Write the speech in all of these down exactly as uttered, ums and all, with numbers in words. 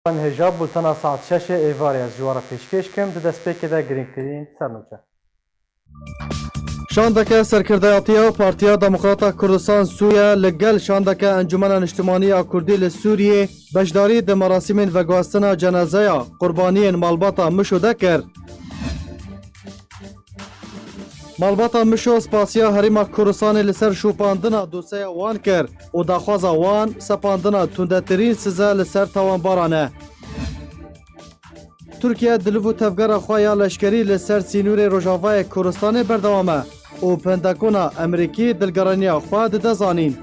Em hêja bultena saet şeşê êvarê ez ji we re pêşkêş kim, di destpêkê de girîngtirîn sernûçe. Şandeke serkirdeyatiya Partiya Demokrata Kurdistan Sûriye li gel şandeke Encûmena Niştimanî ya Kurdî li Sûriyê beşdarî di merasîmên veguhestina cenazeya qurbaniyên malbata Mişo de kir. Malbata Mişo spasiya Herêma Kurdistanê li ser şopandina dosyeya wan kir û daxwaza wan sepandina tundetirîn size li ser tawanbaran e. Tirkiye di liv û tevgera xwe ya leşkerî li ser sînorê Rojavayê Kurdistanê berdewam e û pendekona Emerîkî dilgeraniya xwe dide zanîn.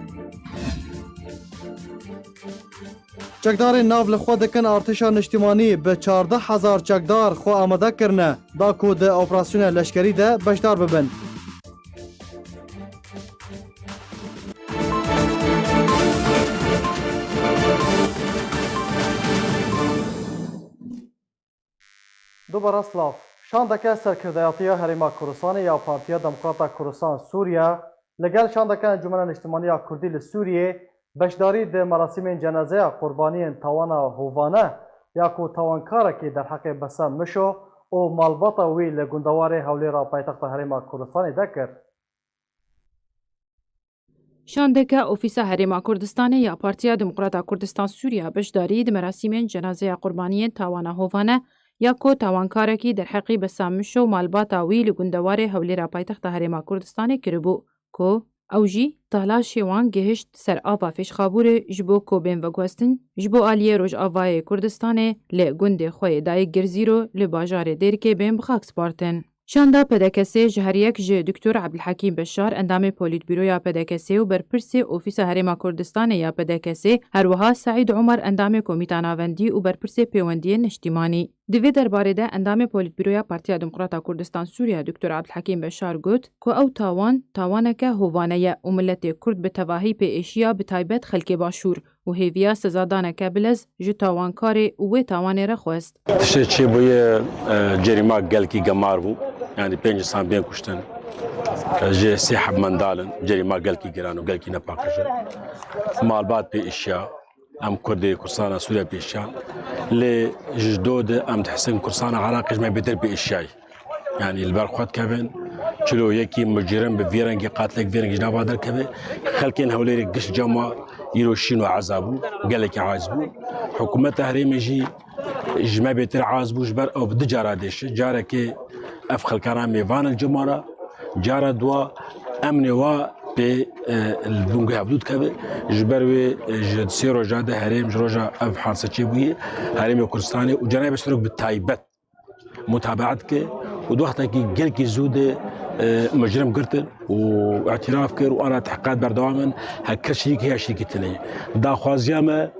Çekdarên nav li xwe dikin artêşa niştimanî bi çardeh hezar çekdar xwe amade kirine, da ku di operasyona leşkerî de beşdar bibin. Dubare silav. Şandeke serkirdeyatiya Herêma Kurdistanê ya Partiya Demokrata Kurdistan Sûriye li gel şandeke Encûmena Niştimanî ya Kurdî li Sûriyê beşdarî di merasîmên cenazeya qurbaniyên tawana Hovane ya ku tawankarekî derheqê Bessam Mişo û malbata wî li gundewarê Hewlêra paytexta Herêma Kurdistanê de kir. Şandeke Ofîsa Herêma Kurdistanê ya Partiya Demokrata Kurdistan Sûriya beşdarî di merasîmên cenazeya qurbaniyên tawana Hovane ya ku tawankarekî derheqî Bessam Mişo û malbata wî li gundewarê Hewlêra paytexta Herêma Kurdistanê kiribû, ku ew jî talaşê wan gihişt ser ava Fêşxabûrê ji bo ku bên veguhestin, ji bo aliyê Rojavayê Kurdistanê li gundê xwe yê dayik Girzîro li bajarê Dêrikê bên bi xak spartin. Şanda P D K S ji her yek ji Doktor Abdulhekîm Beşar, endamê Polîtbîroya P D K S û berpirsê Ofîsa Herêma Kurdistanê ya P D K S, her wiha Seîd Omer, endamê Komîta Navendî û berpirsê Pêwendiyên Niştîmanî. Di vê derbarê de endamê Polîtbîroya Partiya Demokrata Kurdistan Sûriye Doktor Abdulhekîm Beşar got ku ew tawan, tawaneke hovane ye û miletê Kurd bi tevahî pê êşiya, bi taybet xelkê Başûr. û hêviya sezadaneke bilez ji tawankarê û wê tawanê re xwest. Tiştê çêbûye, e, cerîma gelkî gemar bû, yanî pênc însan bên kuştin. E, ji sê heb mendal in, cerîma gelkî giran û gelkî nepaqij e. Malbat pê îşiya, em Kurdê Kurdistana Sûriye pê îşiya. Lê ji do de em dihisin Kurdistana Iraqê ji me bêtir pê îşiyayî. Yanî li ber xwe dikevin, çilo yekî mucirim bi vî rengî, qatilek vî rengî ji nava derkeve, xelkên Hewlêrê giş cema îro şîn û eza bû, gelekî aciz bû. Hikûmeta herêmê jî ji me bêtir aciz bû, ji ber ew bi du cara dêşe. Carekê ev xelkana mêvan in cema re, cara dua emnê wa pê, e, li bingû hevdû dikeve. Ji ber wê, e, ji sê roja de herêm ji roja ev hadise çêbûyê, Herêmê Kurdistanê û Cenabê Serok bi taybet mutabeat dike û di wextekî gelkî zû de, e, mecrim girtin û îtiraf kir û ana tehqîqat berdewam in, her kes şirîk heye, şirîkî tune ye. Daxwaziya me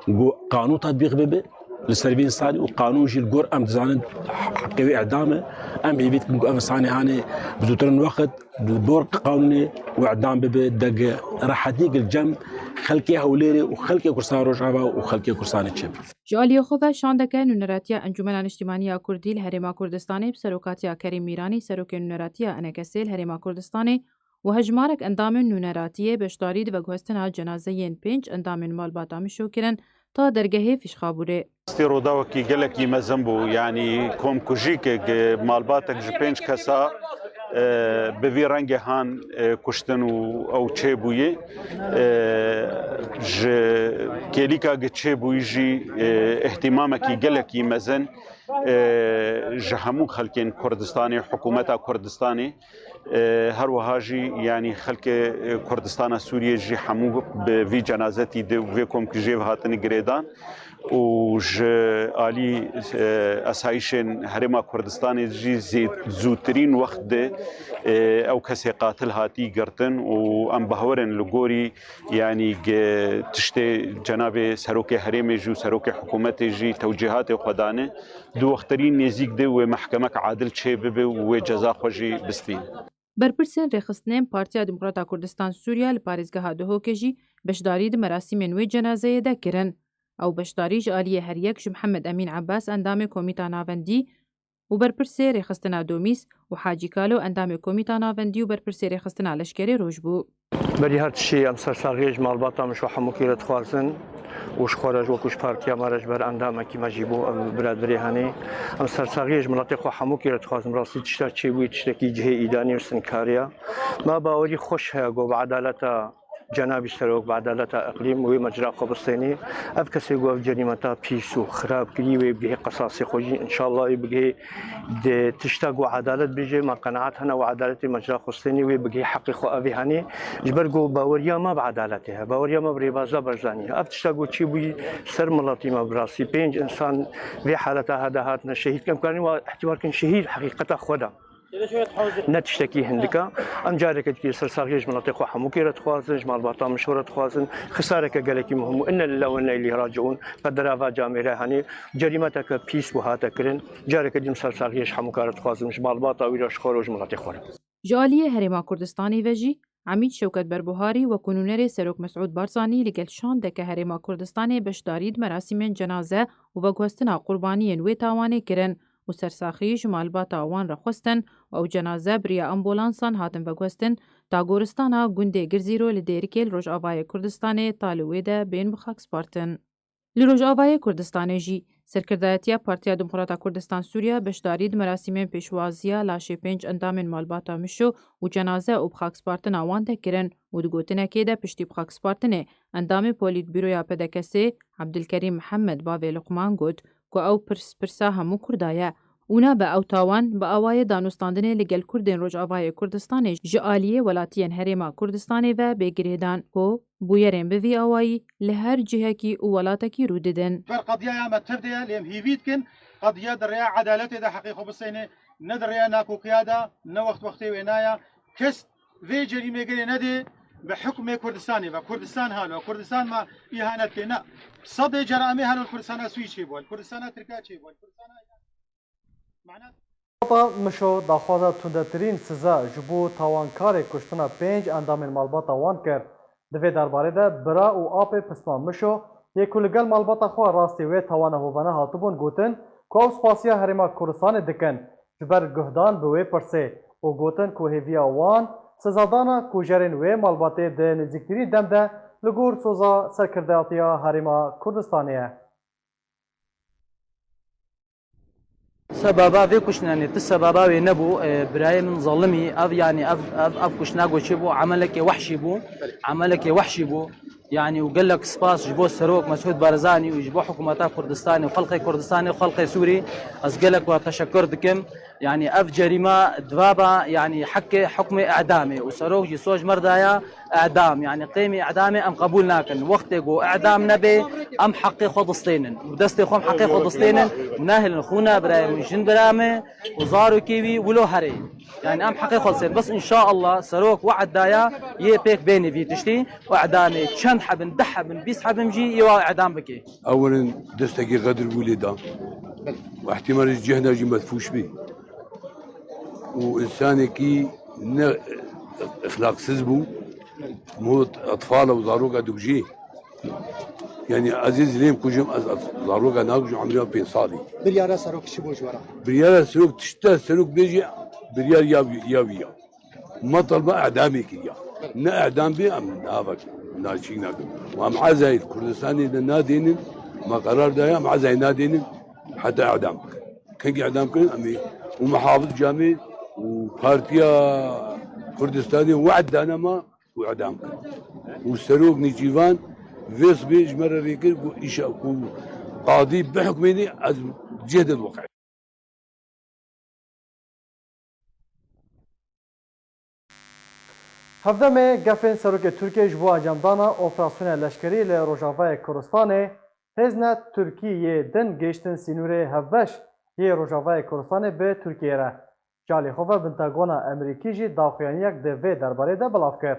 ku qanûn tetbîq bibe li ser vî însanî û qanûn jî li gor em dizanin heqê wî îdam e. Em hêvî dikin ku ev însanê hanê bi zûtirin wext li gor qanûnê û îdam bibe, dege rehetî li cem xelkê Hewlêrê û xelkê Kurdistan Rojava û xelkê Kurdistanê çêbe. Ji aliyê xwe ve şandeke Nûneratiya Encûmena Niştimanî ya Kurdî li Herêma Kurdistanê bi serokatiya Kerîm Mîranî, serokê Nûneratiya E N K S'ê li Herêma Kurdistanê û hejmarek endamên nûneratiyê beşdarî di veguhestina cenazeyên pênc endamên malbata Mişo kirin ta dergehê Fîşxabûrê. Stê Rûdawekî gelekî mezin bû, yanî komkujîkek, malbatek ji pênc kesa, e, bi vî rengê han, e, kuştin û ew çêbûyî. E, ji kêlîka gi çêbûyî jî, e, îhtîmamekî gelekî mezin, e, ji hemû xelkên Kurdistanê, hikûmeta Kurdistanê, e, her wiha jî, yanî xelkê, e, Kurdistana Sûriyê jî hemû bi vî cenazetî de vê komkujiyê ve hatine girêdan û ji alî, e, esayîşên Herêma Kurdistanê jî zê-, zûtirîn wext de, e, ew kesê qatil hatî girtin û em bawer in li gorî, yanî ge-, tiştê cenabê serokê herêmê jî û serokê hikûmetê jî tewcîhatê xwe dane, di wexterîn nêzîk de wê mehkemek adil çê bibe û wê ceza xwe jî bistîn. Berpirsên rêxistinên Partiya Demokrata Kurdistan Sûriye li parêzgeha Duhokê jî beşdarî di merasîmên wê cenazeyê de kirin. Ew beşdarî ji aliyê her yek ji Mihemed Emîn Ebbas, endamê Komîta Navendî û berpirsê rêxistina Domîs, û Hacî Kalo, endamê Komîta Navendî û berpirsê rêxistina Leşkerê Roj bû. Berî her tiştî em sersaxiyê ji malbata Mişo hemûkî re dixwazin. û ji xwe re ji wekû ji partiya me re ji ber endamekî me jî bû ev biradverê henê. Em sersaxiyê ji miletê xwe hemûkê re dixwazim. Rastî tişta çêbûyî tiştekî cihê îdanî û sinkariya. Me bawerî xweş heye ku bi edaleta cenabî serok, bi edaleta iqlîm wê mecra xwe bistênî. Ev kesê ku ev cerîmeta pîs û xirab kirî wê bigihê qesasê xwe jî. Înşallah wê bigihê di tişta ku edalet bêje, me qenaet hene û edaletê mecra xwe stênî wê bigihê heqê xwe evê henê. Ji ber ku baweriya me bi edaletê heye, baweriya me bi rêbaza Barzanî heye. Ev tişta ku çêbûyî ser miletî me bi rastî. Pênc însan vê haleta hede hatine şehîd. Em karin wa îhtîbar kin şehîd heqîqeta xwe de. Ne tiştekî hindika. Em careke dî sersaxiyê ji miletê xwe hemûkê re dixwazin, ji malbata Mişo re dixwazin. Xisareke gelekî muhim û inne lillah we inne ileyhî raciûn. Qedera va camêre henê cerîmeteke pîs bû hate kirin. Careke dî em sersaxiyê ji hemûka re dixwazim, ji malbata wî re, ji xwe re û ji miletê xwe re. Ji aliyê Herêma Kurdistanê ve jî Emîd Şewket Berbuharî wekû nûnerê Serok Mesûd Barzanî li gel şandeke Herêma Kurdistanê beşdarî di merasîmên cenaze û veguhestina qurbaniyên wê tawanê kirin û sersaxî ji malbata wan re xwestin û ew cenaze bi riya ambulansan hatin veguhestin ta goristana gundê Girzîro li Dêrikê li Rojavayê Kurdistanê ta li wê de bên bi xak spartin. Li Rojavayê Kurdistanê jî, serkirdayetiya Partiya Demokrata Kurdistan Sûriya beşdarî di merasîmên pêşwaziya laşê pênc endamên malbata Mişo û cenaze û bixakspartina wan de kirin û di gotinekê de piştî bixakspartinê endamê Polîtbîroya P D K'ê Ebdilkerîm Mihemed bavê Luqman got ku ew pirs pirsa hemû Kurda ye û nabe ew tawan bi awayê danûstandinê li gel Kurdên Rojavayê Kurdistanê ji aliyê welatiyên Herêma Kurdistanê ve bê girêdan ku bûyerên bi vî awayî li her cihekî û welatekî rû didin. Ber qediyaya me tev de ye, lê em hêvî dikin qediya di rêya edaletê de heqê xwe bistêne, ne di rêya nakokiya de, ne wext wextê wê naya. Kes vê cerîmê gerê nedê bi hukmê Kurdistanê ve. Kurdistan halo, Kurdistan me îhanet kê. Ne. Sedê cera em ê halo li Kurdistana Swîd çêbû, li Kurdistana Tirkiya çêbû, li Kurdistana Malbata Mişo daxwaza tundetirîn siza ji bo tawankarê kuştina pênc endamên malbata wan kir. Di vê derbarê de bira û apê pisma Mişo yê ku li gel malbata xwe rastî wê tawana hovane hatibûn gotin ku ew spasiya Herêma Kurdistanê dikin ji ber guhdan bi wê pirsê û gotin ku hêviya wan sizadana kujerên wê malbatê di nêzîktirîn dem de li gor soza serkirdatiya Herêma Kurdistanê ye. Sebeba vê kuştinanê tu sebeba wê nebû, e, birayê min zalimî, ev, yanî ev, ev, ev kuştina goçê bû, emelekê wehşî bû, emelekê wehşî bû. Yanî û gelek spas ji bo Serok Mesûd Barzanî û ji bo hikûmeta Kurdistanê û xelkê Kurdistanê û xelkê Sûrî, ez gelek we teşekkür dikim. Yanî ev cerîma divaba, yanî heke hukmê îdamê û Serok jî soz merdaya, îdam, yanî qêmî îdamê em qebûl nakin. Wextê ku îdam nebe, em heqê xwe distênin. Û destê xwe em heqê xwe distênin. Nehêlin xûna birayê min, jin bira min û zarokê wî wilo herê. Yanî em heqê xwe distênin. Bes înşaallah Serok we'd daya yê pêk bênî vî tiştî. Îdamê çend hebin, deh hebin, bîst hebin jî yê wa îdam bike. Ewilin destekî xedir bû lê da. Û ihtimalê ji cihna jî medfûş bî. Û însanekî ne exlaqsiz bû. Mot etfala û zaroka dikujê. Yanî ez ê zilêm kujim, ez, ez zaroka nakujim, emrê pênc salî. Biryara serok çi bû ji we re? Biryara serok tişta serok bêje, biryar ya, ya wî ya. Me talba îdamê kiriya. Ne îdam bê, em nava naçîk nakin. Û em ezayê Kurdistanê de nadênin, me qerar daye, em ezayê nadênin, heta îdam bikin. Kengî îdam kirin, em ê, û Muhafiz Camê û Partiya Kurdistanê we'd dane me, û îdam kirin. Û Serok Nêçîrvan vê sibê ji me re rê kir ku îşa, ku qadî bihukmênê, ez cih de diweqe. Hevdemê gefên serokê Tirkiyê ji bo encamdana operasyona leşkerî li Rojavayê Kurdistanê, hêzna Tirkî yê din gihiştin sînorê hevbeş yê Rojavayê Kurdistanê bi Tirkiyê re. Ji alî xwe ve Pentagona Amerîkî jî daxuyaniyek di vê derbarê de belav kir.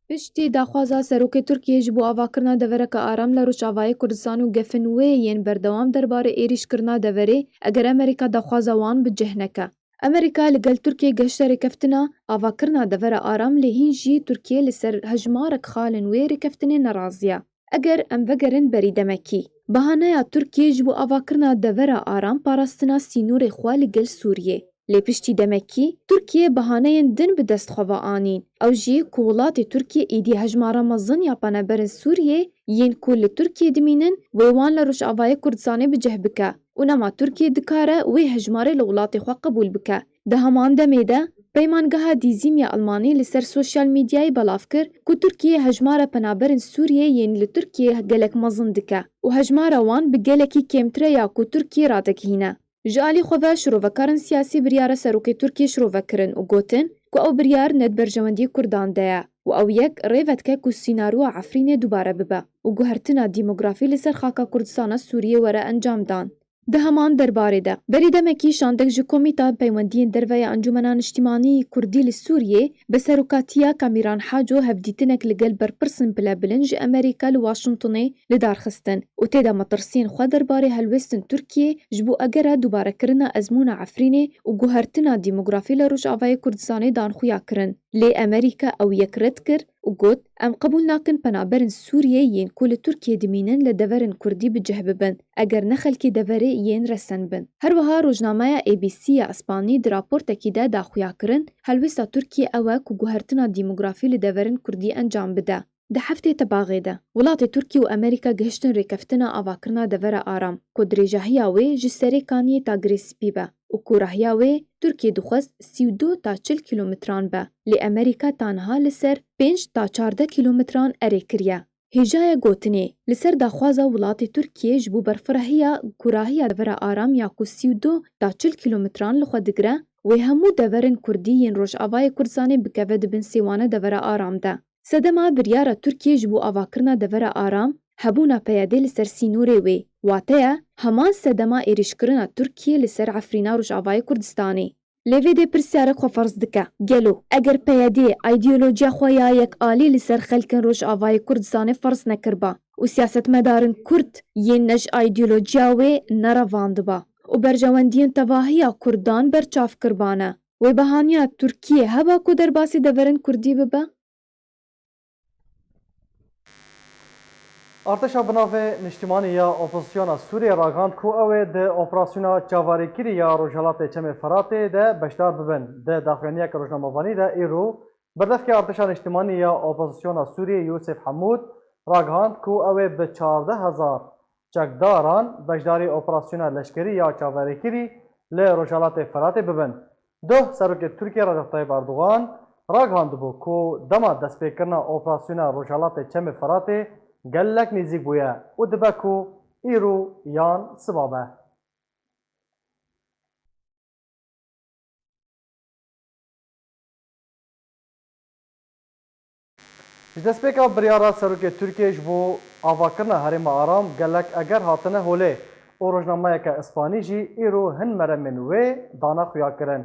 Piştî daxwaza serokê Tirkiyê ji bo avakirina devereke aram li Rojavayê Kurdistan û gefin wê yên berdewam derbarê êrîşkirina deverê, eger Amerîka daxwaza wan bi cih neke. Amerîka li gel Tirkiyê gehişte rêkeftina avakirina devera aram, lê hîn jî Tirkiye li ser hejmarek xalên wê rêkeftinê nerazî ye. Eger em vegerin berî demekî, bahaneya Tirkiyê ji bo avakirina devera aram parastina sînorê xwe li gel Sûriyê. Lê piştî demekî, Tirkiye behaneyên din bi dest xwe ve anîn. Ew jî ku welatê Tirkiye êdî hejmara mezin ya penaberên Sûriyê yên ku li Tirkiye dimînin, wê wan li Rojavayê Kurdistanê bi cih bike û nema Tirkiye dikare wê hejmarê li welatê xwe qebûl bike. Di heman demê de, peymangeha Dîzîm ya Almanî li ser sosyal medyayê belav kir ku Tirkiye hejmara penaberên Sûriyê yên li Tirkiye gelek mezin dike û hejmara wan bi gelekî kêmtir e ya ku Tirkiye radigihîne. Ji alî xwe ve şirovekarên siyasî biryara serokê Tirkiyê şirove kirin û gotin ku ew biryar ne di berjewendiyê Kurdan de ye û ew yek rê vedike ku sînaroya Efrînê dubare bibe û guhertina demografî li ser xaka Kurdistana Sûriyê were encamdan. Di heman derbarê de, berî demekî şandek ji Komîta Peywendiyên Derve ya Encûmena Niştimanî Kurdî li Sûriyê bi serokatiya Kamîran Haco hevdîtinek li gel berpirsên pilebilind ji Amerîka li Washingtonê li dar xistin û tê de metirsiyên xwe derbarê helwêstên Tirkiyê ji bo egera dubarekirina ezmûna Efrînê û guhertina demografî li Rojavayê Kurdistanê dan xuya kirin. Lê Amerîka ew yek red kir û got, Em qebûl nakin penaberên Sûriyê yên ku li Tirkiyê dimînin li deverên Kurdî bi cih bibin, eger ne xelkê deverê yên resen bin. Her wiha rojnameya A B C ya Îspanî di raportekî de daxuya kirin, helwêsta Tirkiyê ew e ku guhertina demografî li deverên Kurdî encam bide. Di heftê Tebaxê de, welatê Tirkiye û Amerîka gihiştin rêkeftina avakirina devera aram, ku dirêjahiya wê ji Serê Kaniyê ta Girê Spî be û ku rahiya wê Tirkiye dixwest sî û du ta çil kîlometran be, lê Amerîka ta niha li ser pênc ta çardeh kîlometran erê kiriye. Hêjaya gotinê, li ser daxwaza welatê Tirkiye ji bo berfirahiya ku rahiya devera aram ya ku sî û du ta çil kîlometran li xwe digire, wê hemû deverên Kurdî yên Rojavayê Kurdistanê bikeve di bin sêwana devera aram de. Sedema biryara Tirkiyê ji bo avakirina devera aram, hebûna P Y D li ser sînorê wê, wate ye, heman sedema êrîşkirina Tirkiyê li ser Efrîna Rojavayê Kurdistanê. Lê vê dê pirsyarek xwe ferz dike, gelo eger P Y D îdeolojiya xwe ya yek alî li ser xelkên Rojavayê Kurdistanê ferz nekiriba û siyasetmedarên Kurd yên ne ji îdeolojiya wê nerevandiba û berjewendiyên tevahiya Kurdan berçav kiribane, wê behaniya Tirkiyê heba ku derbasî deverên Kurdî bibe? Artêşa bi navê Niştimanî ya Opozisyona Sûriyê ragihand ku ew ê di operasyona çaverêkirî ya Rojhilatê Çemê Firatê de beşdar bibin. Di daxuyaniyeke rojnamevanî de îro berdevkê Artêşa Niştimanî ya Opozisyona Sûriyê Yûsif Hemûd ragihand ku ew ê bi çardeh hezar çekdaran beşdarî operasyona leşkerî ya çaverêkirî li Rojhilatê Firatê bibin. Duh serokê Tirkiyê Recep Tayyip Erdogan ragihandibû ku dema destpêkirina operasyona Rojhilatê Çemê Firatê gelek nêzîk bûye û dibe ku îro yan siba be. Ji destpêka biryara serokê Tirkiyê ji bo avakirina herêma aram gelek eger hatine holê û rojnameyeke Îspanî jî îro hin meremên wê dane xuyakirin.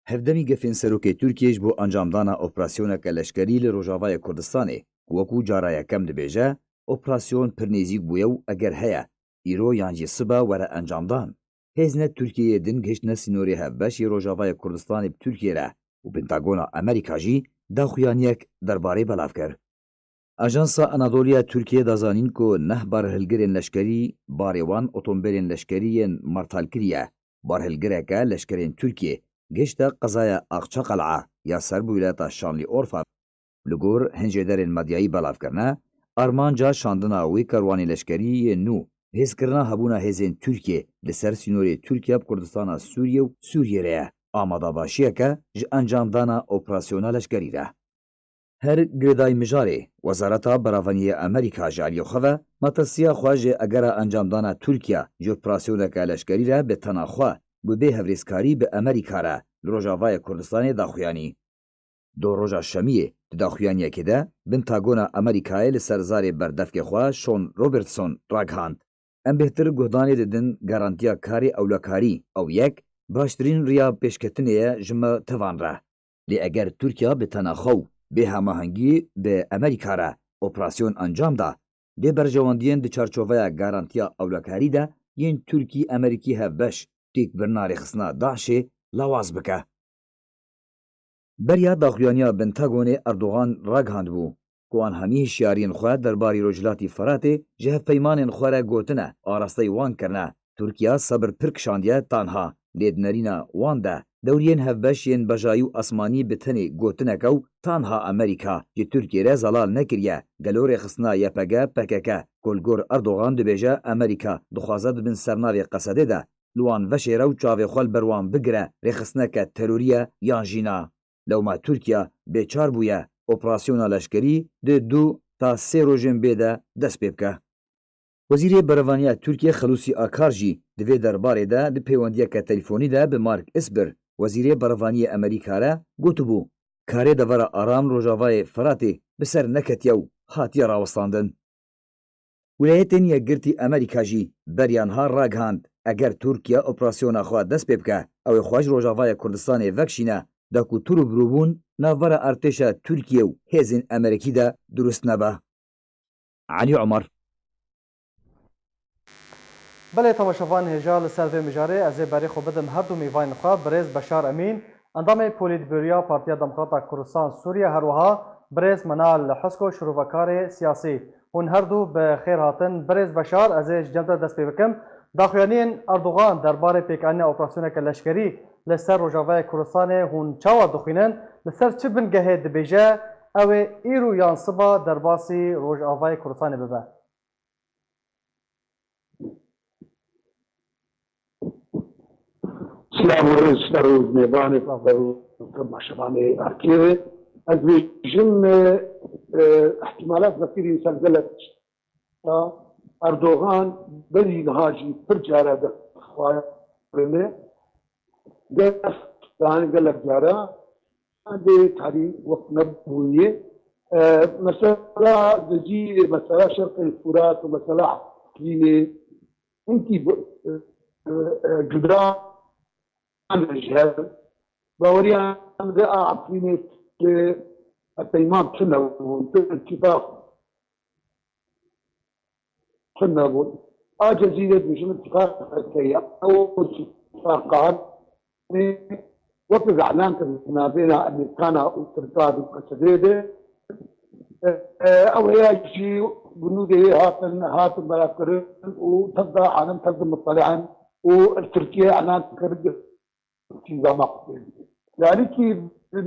Hevdemî gefên serokê Tirkiyê ji bo encamdana operasyoneke leşkerî li Rojavayê Kurdistanê, ku wekû cara yekem dibêje, operasyon pir nêzîk bûye û eger heye, îro yan jî sibe were encamdan. Hêzne Tirkiyeyê din gihiştine sînorê hevbeş yê Rojavayê Kurdistanê bi Tirkiyê re û Pentagona Amerîka jî daxuyaniyek derbarê belav kir. Ajansa Anadolu ya Tirkiyê da zanîn ku neh barhilgirên leşkerî barê wan otombêlên leşkerî yên martal kiriye. Barhilgireke leşkerên Tirkiyê gihişte qezaya Akçakal'a ya ser bi wilata Şanlıurfa. Li gor hin jêderên medyayî belav kirine, armanca şandina wê kerwanê leşkerî yê nû, hêzkirina hebûna hêzên Tirkiyê li ser sînorê Tirkiye bi Kurdistana Sûriyê û Sûriyê re ye, amadebaşiyeke ji encamdana operasyona leşkerî re. Her girêdayî mijarê, Wezareta Beravaniyê Amerîka ji aliyê xwe ve, matirsiya xwe ji egera encamdana Tirkiye ji operasyoneke leşkerî re bi tena xwe, bi bê hevrêzkarî bi Amerîka re li Rojavayê Kurdistanê daxuyanî. Do roja Şemiyê di daxuyaniyekê de Pentagona Amerîkayê li ser zarê berdevkê xwe Sean Robertson ragihand, Em bêhtir guhdanê didin garantiya karê ewlekarî, ew yek, baştirîn riya pêşketinê ye ji me tevan re. Lê eger Tirkiye bi tena xwe û bê hemahengî bi Amerîka re operasyon encam da, dê berjewendiyên di çarçoveya garantiya ewlekarî de yên Tirkî-Amerîkî hevbeş têkbirina rêxistina DAIŞê lawaz bike. Beriya daxuyaniya Pentagonê Erdogan ragihandibû ku wan hemî hişyariyên xwe derbarî Rojhilatî Firatê ji hevpeymanên xwe re gotine, arasteyî wan kirine. Tirkiye sebir pir kişandiye tanha, lê di nerîna wan de dewriyên hevbeş yên bejayî û asmanî bi tenê gotineke û tanha Amerîka ji Tirkiyê re zelal nekiriye. Gelo rêxistina Y P G P K K ku li gor Erdogan dibêje Amerîka dixwaze di bin sernavê Qesedê de li wan veşêre û çavê xwe li ber wan bigire, rêxistineke terorî ye yan jî na? Lewma Tirkiye bêçar bûye operasyona leşkerî di du ta sê rojên bê de dest pê bike. Wezîrê Berevaniya Tirkiye Xelûsî Akar jî di vê derbarê de di pêwendiyeke telîfonî de bi Mark Esper, Wezîrê Berevaniyê Amerîka re gotibû, karê devera aram Rojavayê Firatê bi ser neketiye û hatiye rawestandin. Wilayetên Yekgirtî Amerîka jî beriya niha ragihand, eger Tirkiye operasyona xwe dest pê bike, ew ê xwe ji Rojavaya Kurdistanê vekişîne, da ku tur û birûbûn navbera artêşa Tirkiye û hêzên Amerîkî de dirust nebe. Elî Omer. Belê, temaşevan hêja li ser vê mijarê ez ê berê xwe bidim her du mêvanên xwe, birêz Beşar Emîn, endamê Polîtbûroya Partiya Demokrata Kurdistan Sûriye, her wiha birêz Menal Husko, şirovekarê siyasî. Hûn her du bi xêr hatin. Birêz Beşar, ez ê ji cem te dest pê bikim. Daxuyaniyên Erdogan derbarê pêkanîna operasyoneke leşkerî li ser Rojavayê Kurdistanê hûn çawa dixwînin? Li ser çi bingehê dibêje ew ê îro yan siba derbasî Rojavayê Kurdistanê bibe? Silav û rêz ji te re û mêvanê, ji te re û temaşevanê Arkê re. Ez dibêjim, e, e, ihtimalat vekirî ser gelek tişta. Erdogan berî niha jî pir care dixwaze, gelek, yani gelek cara dê tarî wek nebûye. E, mesela Cezîrê, mesela Şerqê Furat û mesela Efrînê, hinkî bi-, e, e, cuda ji hev. Baweriya min de a Efrînê tu peyman tune bûn, tu îtîfaq tune bûn. A Cezîrê dibêjin îtîfaqeke ye. Ew îtîfaqa weke îlan kirin navbêna Amerîkana û Tirka di Qesedê de. E, e, ew heya jî binûdê wê hatin, hatin belavkirin û tev de alim, tev de mutele'in û Tirkiye îlan kir. Yanî kî, ez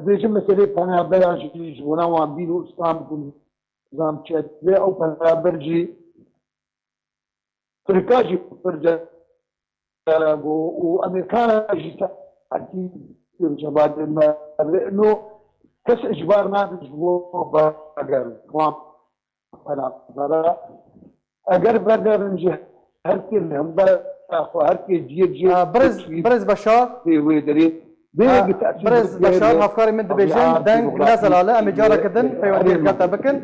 dibêjim meselê penaberan jî ji bona wan bîn û Îslam Gulzam çêdibe, ew penaber jî Tirka jî pir cara got û Amerîkana jî saetî cevabê me no kes icbar nabe ji bo vegerin. Wan Bela, bela. Eger vegerin jî her kê li hember xwe, her kê ciyê ciyê Aa, Birêz, Birêz Beşar. Wê derê. Aa, Birêz Beşar, hevkarê min dibêjin, deng ne zelale, em ê careke din peywendiyê digel te bikin.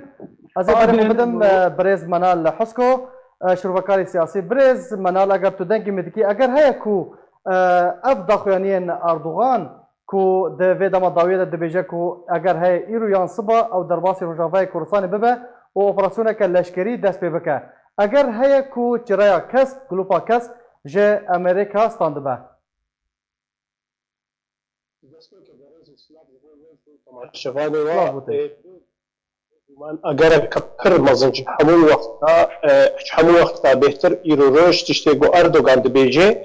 Ez ê berê xwe bidim, e, Birêz Menal Husko, e, şirvekarê siyasî. Birêz Menal, eger tu dengê min dikî, eger heye ku, e, ev daxuyaniyên Erdogan, ku di vê dema dawiyê de dibêje ku eger heye îro yan siba ew derbasî Rojavayê Kurdistanê bibe û operasyoneke leşkerî dest pê bike. Eger heye ku çireya kesk, glupa kesk ji Amerîka standibe. Şevadê wa, Silav bo te. E, Guman, egereke pir mezin ji hemû wexta, e, ji hemû wexta bêhtir îro roj tiştê ku Erdogan dibêje,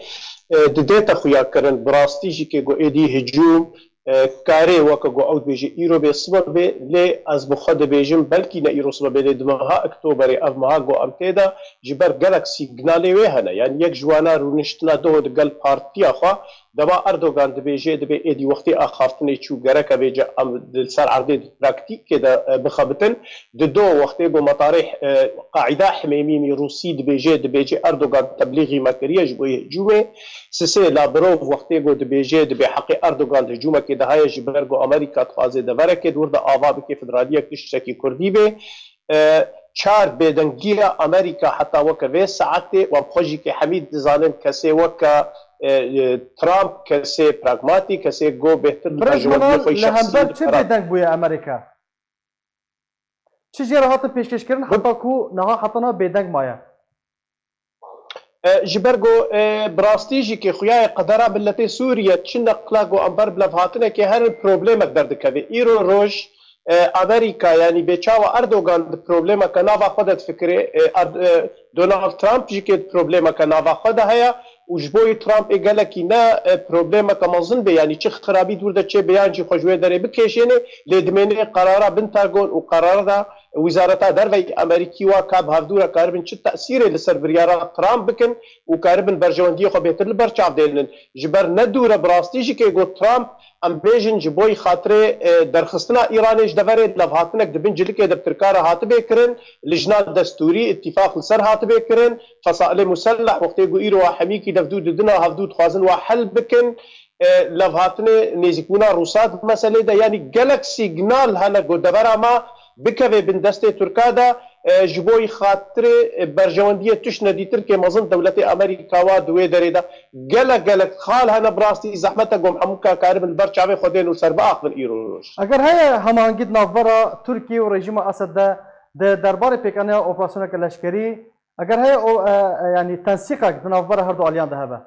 e, didête xuyakirin, bi rastî jî kê ku êdî hicûm, e, karê weke ku ew dibêje îro bê sibe bê, lê ez bi xwe dibêjim, belkî ne îro sibe bê, lê di meha Oktoberê, ev meha ku em tê de, ji ber gelek sîgnalê wê hene. Yanî yek ji wana rûniştina doho digel partiya xwe, dema Erdogan dibêje, dibê êdî wextê axaftinê çû, gereke vêce em li ser erdê di praktîkê de, e, bixebitin. Dido wextê ku metarê, e, Qaîda Himêmînî Rûsî dibêje, dibêje Erdogan teblîxî me kiriye ji bo yê hicûmê. Sisê Lavrov wextê ku dibêje, dibê heqê Erdogan di hicûmekê de heye ji ber ku Amerîka dixwaze deverekê di wir de ava bike, federaliyek tiştekî kurdî bê. E, çar bêdengiya Amerîka heta weke vê saetê, wan bi xwe jî kê hemî dizanin, kesê weke, e, e, Trump, kesê pragmatî, kesê go bêhtir dibêje wek xwe li hember çi bêdeng bûye Amerîka? Çi jê re hatin pêşkêşkirin heta ku niha heta niha bêdeng maye? E, ji ber ku, e, bi rastî jî kê xuya ye qedera miletê Sûriye, çi neqla ku em ber bi levhatinekê herin problemek derdikeve. Îro roj e, Amerîka, yanî bê çawa Erdogan di problemeke nava xwe de difikire, e, Erd-, e, Donald Trump jî kê di problemeke nava xwe de heye û ji bo yî Trump ê gelekî ne, e, problemeke mezin bê, yanî çi xirabî dûr de çêbe yan jî xwe ji wê derê bikêşêne, lê dimêne qerara Pentagon û qerara da Wizareta Derve yê Amerîkî wa ka bi hevdû re karibin çi tesîrê li ser biryara Trump bikin û karibin berjewendiyê xwe bêtir li ber çav dênin. Ji ber ne dûr e, bi rastî jî kê got Trump, em bêjin ji bo yî xatirê, e, derxistina Îranê ji deverê, levhatinek di bin cilikê de bi Tirka re hatibê kirin, lijna destûrî, îtîfaq li ser hatibê kirin, fesailê muselleh, wextê ku îro wa hemîkî devdû didina hevdû dixwazin wa hel bikin, e, levhatinê nêzîkbûna Rûsa di meselê de, yanî gelek sîgnal hene ku devera me bikeve bin destê Tirka de, e, ji bo yî xatirê, e, berjewendiyê tişt nedîtir kê mezin dewletê Amerîka wa di wê derê de gelek gelek xal hene, bi rastî zehmet e ku em hemû ka karibin li ber çavê xwe dên û ser biaxivin îro roj. Eger heye hemahengî di navbera Tirkiye û rejîma Esed de, di derbarê pêkaniya operasyoneke leşkerî, eger heye o, e, e, yanî tensîqek di navbera her du aliyan de hebe?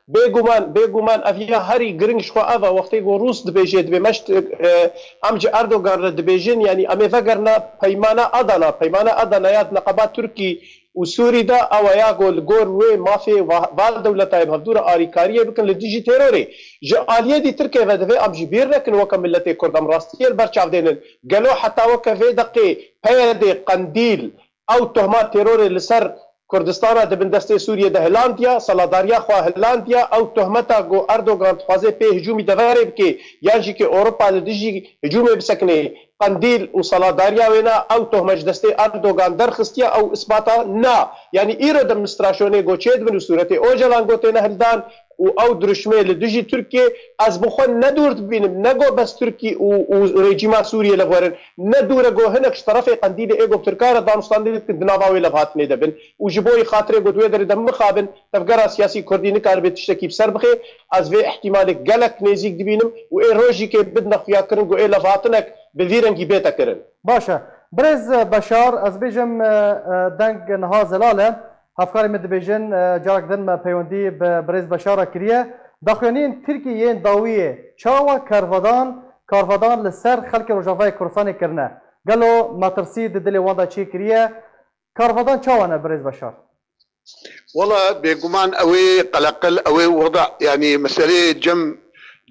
Bêguman, bêguman ev ya herî giring ji xwe ev e. Wextê ku Rûs dibêje, dibê me ji, e, em ji Erdogan re dibêjin, yanî em ê vegerina peymana Adana. Peymana Adana ya di neqeba Tirkî û Sûrî de ew e ya ku li gor wê mafê va-, va dewleta yê bi hevdû re arîkariyê bikin li dijî terorê. Ji aliyê dî Tirkê ve divê em jî bîr nekin weke miletê Kurd em rastiyê li ber çav dênin. Gelo heta weke vê deqê P Y D, Qendîl, ew tohma terorê li ser Kurdistana di bin destê Sûriyê de hilandiya, seladariya xwe hilandiya, ew tohmeta ku Erdogan dixwaze pê hicûmî deverê bike, yan jî ke Ewropa li dijî hicûmê bisekinê, Qendîl û seladariya wêna ew tohme ji destê Erdogan derxistiye, ew isbata na. Yanî îro demonstrasyonê ku çêdibin û sûretê Ocalan ku têne hildan û ew dirişmê li dijî Tirkiyê, ez bi xwe ne dûr dibînim, ne ku bes Tirkî û, û rejîma Sûriyê levwerin, ne dûr e ku hinek ji terefê Qendîlê ê ku bi Tirka re danûstandinê dikin di nava wê levhatinê de bin û ji bo yî xatirê ku di wê derê de mixabin, tevgera siyasî Kurdî nikaribe tiştekî bi ser bixe. Ez vê ihtimalê gelek nêzîk dibînim û ê rojîkê bidine xuyakirin ku ê levhatinek bi vî rengî bête kirin. Baş e. Birêz Beşar, ez bêjim, e, e, deng niha zelal e. Hevkarê min dibêjin, e, carek din me peywendî bi birêz Beşar re kiriye. Daxuyaniyên Tirkiyê yên dawiyê çawa kervedan, karvedan li ser xelkê Rojavayê Kurdistanê kirine? Gelo metirsî di dilê wan de çêkiriye? Karvedan çawa ne birêz Beşar? Wala bêguman ew ê qeleqil, ew ê weda, yanî meseleyê cem,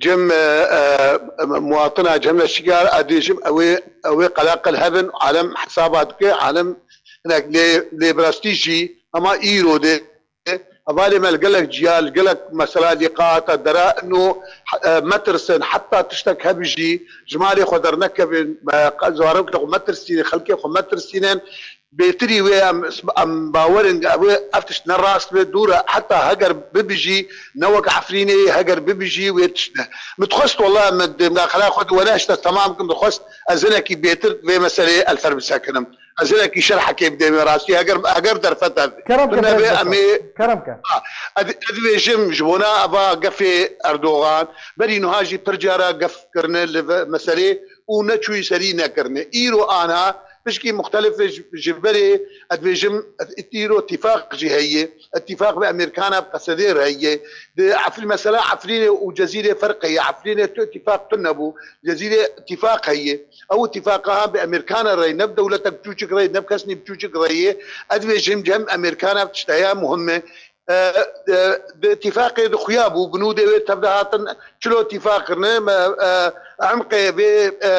cem, e, e, muwatina cem leşikar, ez dibêjim ew ê, ew ê qeleqil hebin, alem hesaba dike, alem hinek lê, lê bi rastî jî hema îro de hevalê me li gelek ciya, li gelek mesela lîqaata dera ino, e, metirsin, heta tiştek hebijî, ji malê xwe dernekevin, e, zarokê xwe metirsînin, xelkê xwe metirsînin, bêtirî wê em, em bawerin, ew ê ev tişt ne rast be, dûr e, heta heger bibijî, ne wek Efrînê, heger bibijî wê tişt ne. Min dixwest, wela min di mudaxela xwe di wene hişte temam kim, dixwest ez hinekî bêtir vê meseleyê elfer bisekinim. Ez hinekî şerhekê bidêm wê rastî, heger, heger derfet ev. Kerem ke, Tune be, Beşar. Em ê Kerem ke. Ha, ez, ez dibêjim, ji bona eva gefê Erdogan, berî nuha jî pir cara gef kirine li ve-, meselê û neçûyî serî nekirine. Îro ana pişkî muxtelif ji, ji berê, ez dibêjim, îro tîfaq jî heye. Îtîfaq bi Amerîkana bi Qesedê re heye. Di Efrîn, mesela Efrînê û Cezîrê ferq heye. Efrînê tu îtîfaq tune bû. Cezîrê îtîfaq heye. Ew îtîfaqa ha bi Amerîkana re, ne bi dewletek biçûçik re, ne bi kesnî biçûçik re ye. Ez dibêjim cem Amerîkana bi tişteya muhim e. E, e, di îtîfaqê de xuya bû, binûdê wê tev de hatin çilo îtîfaq kirine, me, e, emqê vê, e,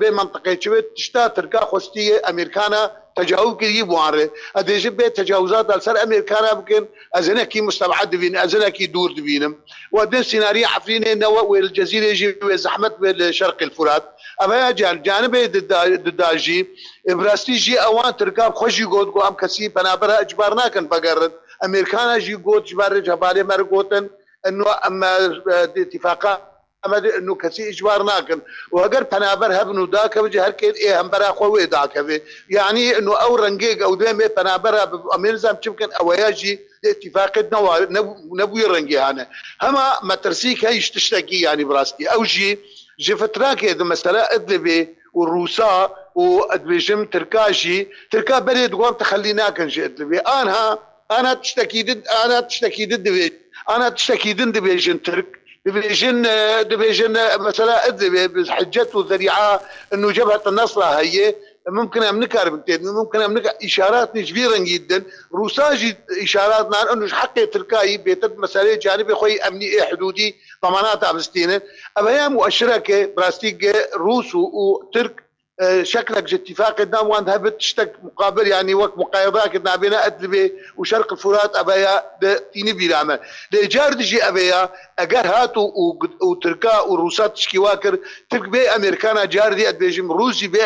vê mentiqê çi wê tişta Tirka xwestiye Amerîkana tecawuz kirî bi wan re. Ez dêjim bê tecawuzat li ser Amerîkana bikin, ez hinekî musteb'ed dibînim, ez hinekî dûr dibînim. Û din sînariya Efrînê ne we, wê li Cezîrê jî wê zehmet wê li Şerqê Furat. Ev heya can-, canibê dida, dida jî, e, bi rastî jî ewan Tirka bi xwe jî got, got, em kesî penabera icbar nakin vegerin. Amerîkana jî got, ji ber rêcebalê me re gotin, eno em, e, di îtîfaqa em ê ino kesî îcbar nakin. Û heger penaber hebin û dakevin jî her kê ê hembera xwe wê dakeve. Yanî ino ew rengê ew dê em ê penabera bi, em ê nizam çi bikin, ew ya jî di îtîfaqê newa-, ne-, nebûye rengê hane. Hema metirsîk heye ji tiştekî, yanî bi rastî. Ew jî ji fitrakê di mesela Idlibê û Rûsa û ez dibêjim Tirka jî, Tirka berê di wan texelî nakin ji Idlibê. Anha, ana tiştekî din, ana tiştekî din dibê-, ana tiştekî din dibêjin Tirk. Dibêjin, e, dibêjin, e, mesela Idlibê bi hicet û zerîa inu Cebhet Nesra heye, mumkin em nikarin têbin, mumkin em nika îşarat ji vî rengî didin. Rûsa jî îşarat nan, inu ji heqê Tirkayî bêtir bi meseleyê canibê xwe yî emnî ê hidûdî damanata bistînin. Ev heye mueşireke bi rastî ge Rûs û, û Tirk e, şeklek ji tîfaqê nav wan hebit tiştek muqabil, yanî wek muqayedakê nabêne Idlibê û Şerq Furat, ev ya di tînî bîra me. Lê car dijî ev ya, eger hat û, û, û Tirka û Rûsa tişkî wa kir, Tirk bê Amerîkana car dî, ez dibêjim, Rûs jî bê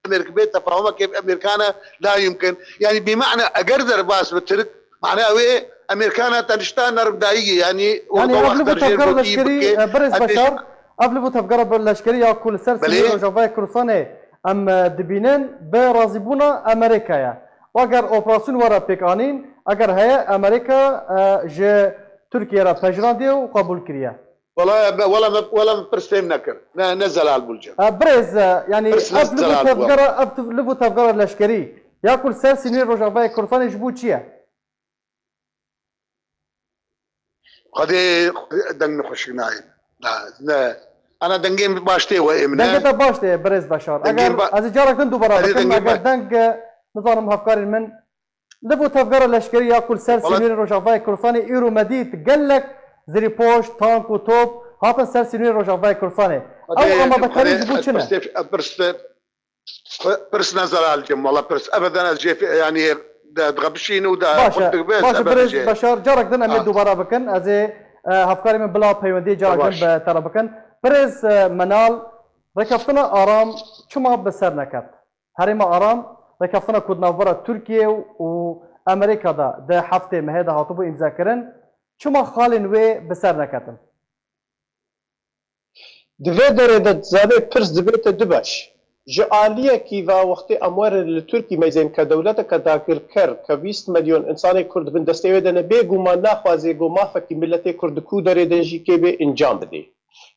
Amerîk-, bê tefahumekê bi Amerîkana la yumkin. Yanî bîmana eger derbas bi Tirk, mana wê Amerîkana tenişta nerm dayî, yanî Yani wexta ev li wexta bu tevgera leşkerî, bike, e, birêz Beşar, ev li bu tevgera leşkerî ya ku li ser sînorê Rojavayê Kurdistanê em, e, dibînin bi razîbûna Amerîkaya. Û eger operasyon were pêk anîn, eger heye Amerîka, e, ji Tirkiye re pejirandî û qebûl kiriye. Wala me, wala me, wala me pirs fêm nekir. Ne, ne zelal bû li cem. E, birêz, e, yani Pirs ne ev li bu zelal bû. Tevgera, ev tu-, li bu tevgera leşkerî ya ku li ser sînorê Rojavayê Kurdistanê ji bo çi ye? Xwedê, xwedê deng nexweşik nayê. Na, ne. Ana dengên baş tê we ê min, Dengê ne? Te baş tê, birêz Beşar. Dengên Eger ba-, ez ê carek din dubara Xwedê bikim, dengê eger ba- deng, e, nizanim hevkarên min. Li bo tevgera leşkerî ya ku li ser Wala- sînorê Rojavayê Kurdistanê îro me dît gelek zirîpoş, tank û top hatin ser sînorê Rojavayê Kurdistanê. Ew Xwedê, amadekarî Xwedê, ji bo çi ne? Pirs, pirs, Pirs ne zelal cem, wala pirs. Ebeden ez jê fe-, yani de, dixebişîn û de Baş e, xurt dixebin, baş e, ebeden birêz jê. Beşar, carek din em ê Ah. dubara bikin. Ez ê, e, hevkarê min bila peywendiyê carek din Baş. bi te re bikin. Birêz, e, Menal, rêkeftina aram çima bi ser neket? Herêma aram, rêkeftina ku di navbera Tirkiye û, û Amerîka de di heftê mehê de hatibû îmzekirin, çima xalên wê bi ser neketin? Di vê derê de dizanê pirs dibête du beş. Ji aliyekî ve wextê em werin li Tirkî meyzên ke dewleteke dagirker ke bîst milyon insanê Kurd bin destê wê de ne, bêguman naxwazê ku mafekî miletê Kurd di ku derê de jî kê bê encam bidê.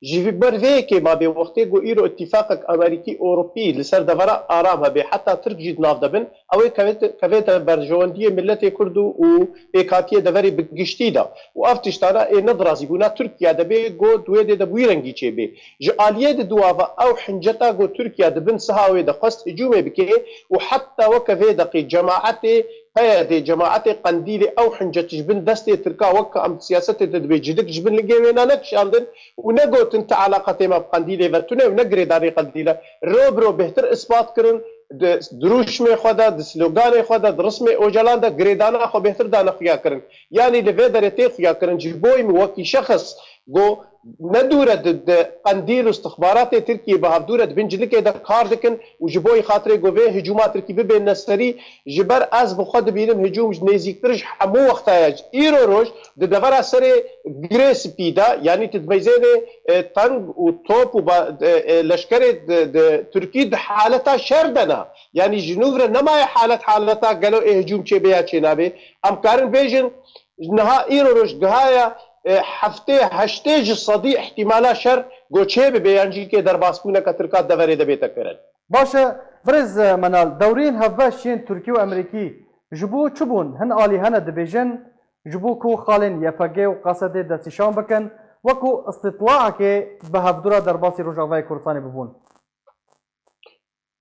Ji vî ber vê yekê ma bê wextê ku îro îtîfaqek Amerîkî Ewropî li ser devera aram hebe, heta Tirk jî di nav de bin, ew ê kevêt-, kevête berjewendiyê miletê Kurd û, û pêkhatiyê deverê bi giştî de. Û ev tiştana ê ne di razîbûna Tirkiye de bê, ku di wê dê de bi wî rengî çêbê. Ji aliyê di duwa ve ew hinceta ku Tirkiye di bin siha wê de xwest hicûmê bike û heta weke vê deqê cemaetê P Y D, cemaetê Qendîlê ew hincet ji bin destê Tirka weke em siyasetê de dibê cidik ji bin lingê wê ne nekişandin û negotin ti eleqetê me bi Qendîlê ve tune û ne girêdanê Qendîl e. Ro bi ro bêhtir ispat kirin, di dirûşmê xwe de, di sloganê xwe de, di rismê Ocalan de girêdana xwe bêhtir dane xuya kirin. Yanî li vê derê tê xuya kirin, ji bo min wekî şexs ku ne dûr e di, di Qendîl û istixbaratê Tirkiyê bi hevdû re di bin cilikê de kar dikin û ji bo xatirê ku vê hicûma Tirkî bibêne serî, ji ber ez bi xwe dibînim hicûm ji nêzîktir ji hemû wexta ye. Îro roj di devera serê Girê Spî de, yanî tu dimeyzênê, e, teng û top û ba-, e, e, leşkerê di, di Tirkî di haleta şer de ne. Yanî ji nû re nemaye halet haleta gelo ê hicûm çêbê ya çênabê. Em karin bêjin, niha îro roj gihaye, e, heftê heştê ji sedî ihtimala şer go çêbibe yan jî kê derbasbûneke Tirka deverê de bête kirin. Baş e, birêz Menal, dewriyên hevbeş yên Tirkî û Amerîkî ji bo çi bûn? Hin alî hene dibêjin, ji bo ku xalên Y P G û Q S D destnîşan bikin, wekû îstîtlaekê bi hevdû re derbasî Rojavayê Kurdistanê bibûn.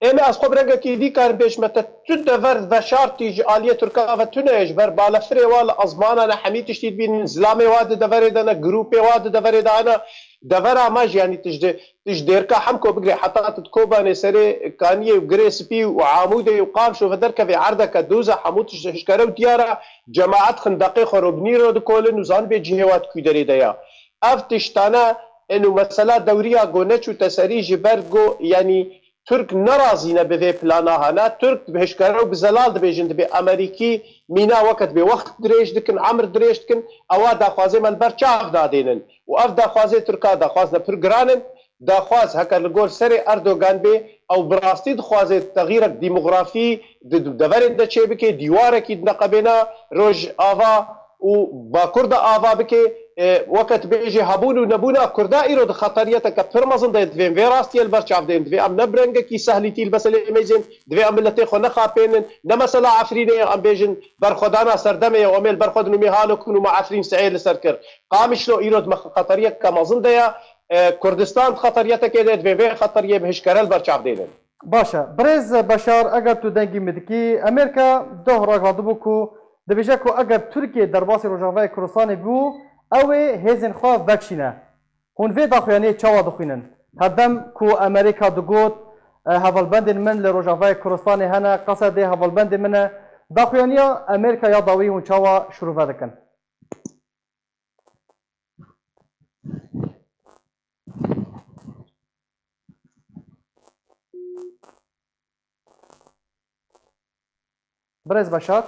Ê me ez xwe bi rengekî dî karim bêjime te, tu dever veşartî ji aliyê Tirka ve tune ye, ji ber balefirê wa li ezmana ne hemî tiştî dibînin, zilamê wa di deverê de ne, grûpê wa di deverê de hene, devera me jî, yanî tu ji, tu ji Dêrka Hemko bigirê heta tu di Kobanê serê Kaniyê û Girê Spî û Amûdê û Qamşo ve derkevê erdeke doz e, hemû tişt hişkere û diyar e, cemaet xindaqê xwe ro binî ro dikolin û zanibê cihê wa di kû derê de ya. Ev tiştane, ên û mesela dewriya go neçûte serî ji ber go, yanî Tirk nerazî ne bi vê plana hane. Tirk bi hişkere û bi zelal dibêjin, dibê Amerîkî mîna weke dibê wext dirêj dikin, emir dirêj dikin, ewa daxwazê me li ber çav dadênin. Û ev daxwazê Tirka daxwaz ne pir giran in. Daxwaz heke li gor serê Erdogan bê, ew bi rastî dixwaze texîrek demografî di, di deverên de çêbike, dîwarekî di neqebêna Rojava û Bakur de ava bike. e, weke tu bêjê hebûn û nebûna Kurda îro di xeteriyeteke pir mezin de ye. Divê em vê rastiyê li ber çav deynin. Divê em ne bi rengekî sehlîtî li meseleyê mêzên, divê em miletê xwe nexapênin. Ne mesela Efrînê ye, em bêjin berxwedana serdemê ye û em ê li ber xwe din û mê halo kin û me Efrîn sihê li ser kir. Qamişlo îro di xeteriyeke mezin de ye. E, Kurdistan di xeteriyetekê de ye, divê vê xeteriyê bi hişkere li ber çav deynin. Baş e. Birêz Beşar, eger tu dengî min dikî, Amerîka doh ragihandibû ku dibêje ku eger Tirkiye derbasî Rojavayê Kurdistanê bû, ew ê hêzên xwe vekişîne. Hûn vê daxuyaniyê çawa dixwînin? Herdem ku Amerîka digot, e, hevalbendên min li Rojavayê Kurdistanê hene, Qesedê hevalbendê min e. Daxuyaniya Amerîka ya dawî hûn çawa şirove dikin? Birêz Beşar.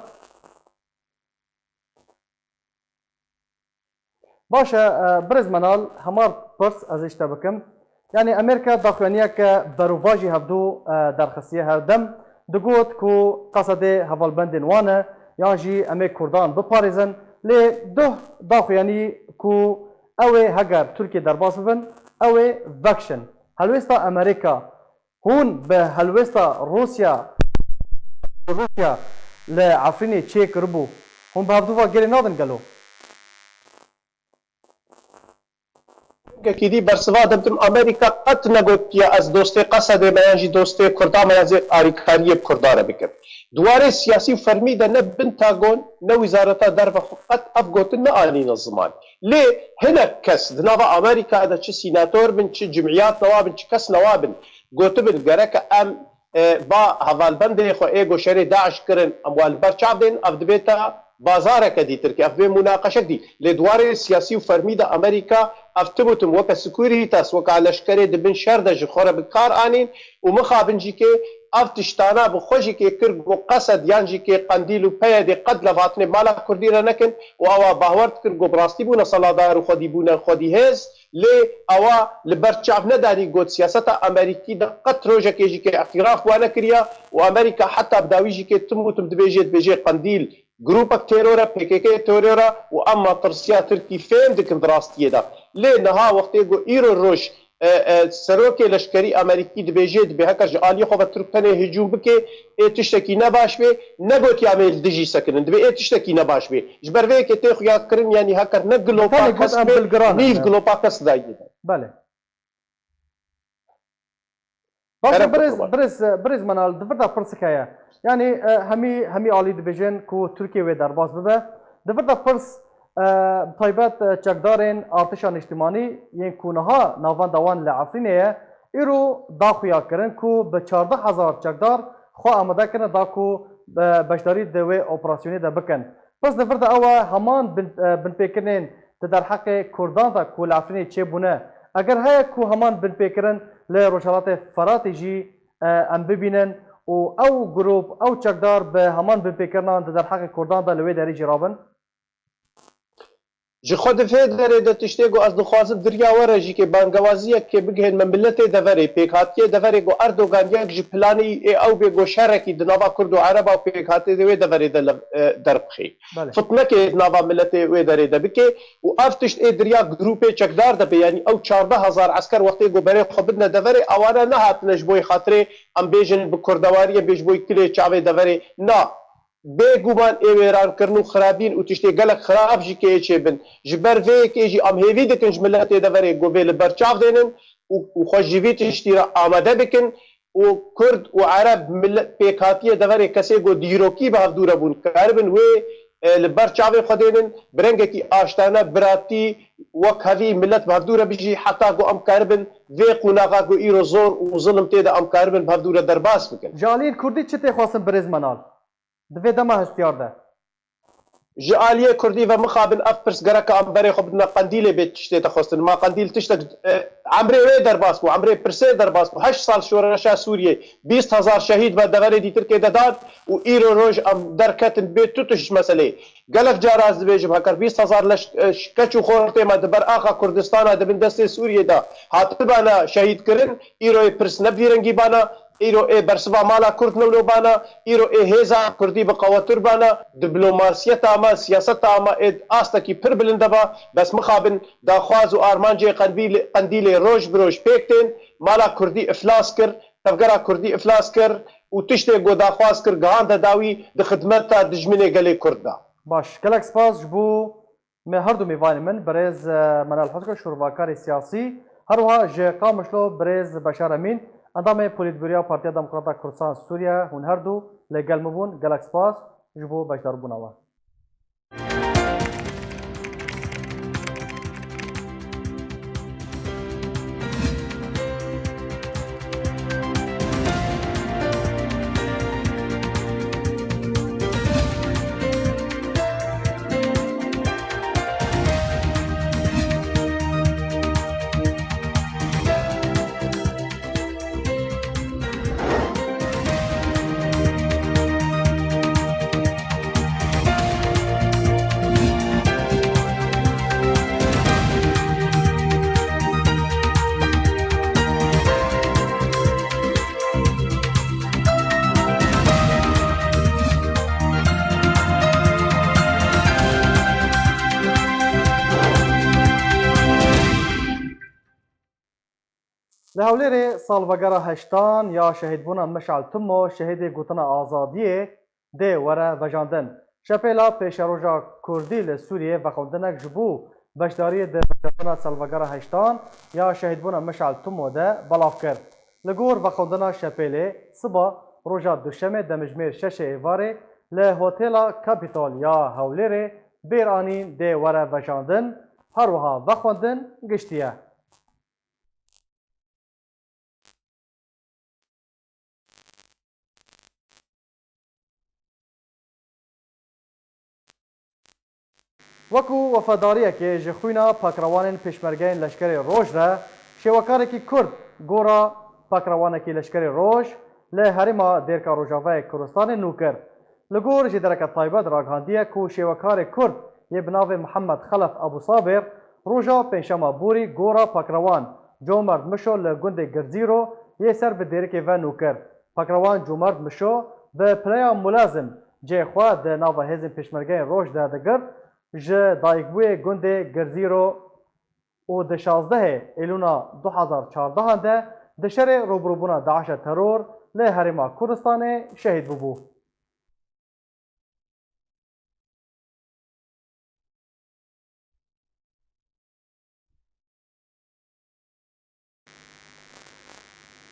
Baş e, e, birêz Menal, hemar pirs ez ê ji te bikim. Yanî Amerîka daxuyaniyeke berovajî hevdû, e, derxistiye. Herdem digot ku Qesedê hevalbendên wan e, yan jî em ê Kurdan biparêzin. Lê duh daxuyanî ku ew ê heger Tirkiye derbas bibin, ew ê vekişin. Helwêsta Amerîka, hûn bi helwêsta Rûsya, Rûsya li Efrînê çê kiribû, hûn bi hevdû va gelê nadin gelo? Yekî dî bersiva de bidim, Amerîka qet negotiye ez dostê Qesedê me yan jî dostê Kurda me yan jî alîkariyê bi Kurda re bikim. Di warê siyasî û fermî de ne Pentagon ne Wizareta Derve xwe qet ev gotin neanîne ziman. Lê hinek kes di nava Amerîka de çi sînator bin, çi cimiyat newa bin, çi kes newa bin, gotibin gereke em e, ba hevalbendê xwe ê ku şerê DAIŞ kirin, em wan li ber çav dên, ev dibête bazareke dîtirkî, ev dibê munaqeşek dî. Lê di warê siyasî û fermî de Amerîka ev tim û tim weke Securitas, weke leşkerê di bin şer de ji xwe re bi kar anîn û mixabin jî kê ev tiştana bi xwe jî kê kir ku Qesed yan jî kê Qendîl û P Y D qet levhatinê mala Kurdî re nekin û ewa bawer dikir ku bi rastî bûne seladar û xwedî bûne xwedî hêz. Lê ewa li ber çav nedanî got, siyaseta Amerîkî de qet rojekê jî kê îtiraf wan nekiriya û Amerîka heta bi dawî jî kê tim û tim dibêjê, dibêjê Qendîl grûpek teror e, P K K teror e û em matirsiya Tirkî fêm dikin di rastiyê de. Lê niha wextê ku îro roj, e, e, serokê leşkerî Amerîkî dibêjê, dibê heker ji aliyê xwe ve Tirk tenê hicûm bike, ê tiştekî ne baş bê, negotiya em ê li dijî sekinin, dibê ê tiştekî ne baş bê. Ji ber vê yekê tê xuyakirin, yanî heker ne gilopa Belê, got kes em bê, bilgiran in, nîv e. Gilopa kes dayê de. Belê. Baş e, Kerem birêz, Kurban. Birêz, birêz Menal, di vir de pirsik heye. Yanî, e, hemî, hemî alî dibêjin ku Tirkiye wê derbas bibe. Di vir de pirs, e, bi taybet, e, çekdarên artişa niştimanî yên ku niha navenda wan li Efrînê ye, îro da xuya kirin ku bi çardeh hezar çekdar xwe amade kirine da ku, e, beşdarî di wê operasyonê de bikin. Pirs di vir de ew e, heman bin, e, binpêkirinên di derheqê Kurdan de ku li Efrînê çêbûne, eger heye ku heman binpêkirin li Rojhilatê Feratê jî, e, em bibînin û ew grûp, ew çekdar bi heman binpêkirinan di derheqê Kurdan de li wê derê jî rabin? Ji xwe di vê derê de tiştê ku ez dixwazim dirya were jî kê bangewaziyek kê bigihên me miletê deverê, pêkhatiyê deverê ku Erdogan yek ji planî ê ew bê ku şerekî di nava Kurd û Ereba û pêkhatiyê wê deverê de li, e, derbixê. Belê. Fitnekê di nava miletê wê derê de bike û ev tişt ê dirya grûpê çekdar de be, yanî ew çardeh hezar esker wextê ku berê xwe bidine deverê, ewana nehatine ji bo yê xatirê em bêjin bi kurdewariyê bê ji bo yê kilê çavê deverê. Na, bêguman ê wêrankirin û xirabîn û tiştê gelek xirab jî kê ê çêbin. Ji ber vê yekê jî em hêvî dikin ji miletê deverê ku vê li ber çav dênin û, û xwe ji vî tiştî re amade bikin. û Kurd û Ereb milet pêkhatiyê deverê kesê ku dîrokî bi hevdû re bûn, karibin wê, e, li ber çavê xwe dênin, bi rengekî aştane, biratî, wekhevî milet bi hevdû re bijî, heta ku em karibin vê qonaxa ku îro zor û zilim tê de em karibin bi hevdû re derbas bikin. Ji aliyên Kurdî çi tê xwestin birêz Menal? Di vê dema hestiyar de. Ji aliyê Kurdî ve mixabin ev pirs gereke em berê xwe bidine Qendîlê bê tiştê te xwestin. Ma Qendîl tiştek, e, emrê wê derbas bû, emrê pirsê derbas bû. Heşt sal şoreşa Sûriyê, bîst hezar şehîd me deverê dîtirkê de dan û îro roj em derketin bê tu tişt meseleyê. Gelek cara ez dibêjim, heker bîst hezar leş, e, keç û xortê me di ber axa Kurdistana di bin destê Sûriyê de hatibana şehîd kirin, îro ê pirs ne bi vî rengî bana. Îro ê bersiva mala Kurd newlo bana, îro ê hêza Kurdî bi qewettir bana, diplomasiyeta me, siyaseta me ê astekî pir bilind de ba, bes mixabin daxwaz û armancê Qendîl-, Qendîlê roj bi roj pêk tên, mala Kurdî iflas kir, tevgera Kurdî iflas kir û tiştê ku daxwaz kir gihande dawî di xidmeta dijminê gelê Kurd de. Baş, gelek spas ji bo me her du mêvanê min, birêz, e, Menal Hotko, şûrvakarê siyasî, her wiha ji Qamişlo birêz Beşar Emîn, endamê Polîtbûroya Partiya Demokrata Kurdistan Sûriye, hûn her du li gel min bûn. Gelek spas ji bo beşdarbûna we. Li Hewlêrê salvegera heştan ya şehîdbûna Mişal Tumo, şehîdê gotina azadiyê, dê were vejandin. Şepêla pêşeroja Kurdî li Sûriyê vexwendinek ji bo beşdariyê di vejandina salvegera heştan ya şehîdbûna Mişal Tumo de belav kir. Li gor vexwendina şepêlê, siba roja Duşemê demjimêr şeşê êvarê li Hotêla Capitol ya Hewlêrê bêr anîn dê were vejandin, her wiha vexwendin giştiye. Wekû wefedariyekê ji xwîna pakrewanên Pêşmergeyên Leşkerê Roj re, şêwekarekî Kurd gora pakrewanekî Leşkerê Roj li herêma Dêrka Rojavayê Kurdistanê nû kir. Li gor jêdereke taybet ragihandiye ku şêwekarê Kurd yê bi navê Mihemed Xelef Ebû Sabir roja Pêncşema borî gora pakrewan Comerd Mişo li gundê Girzîro yê ser bi Dêrikê ve nû kir. Pakrewan Comerd Mişo bi pileya mulezim cihê xwe di nava hêzên Pêşmergeyên Roj de digirt, ji dayikbûyê gundê Girzîro û di şazdehê Êlûna du hezar çardehan de di şerê rûbirûbûna DAIŞa teror li Herêma Kurdistanê şehîd bûbû.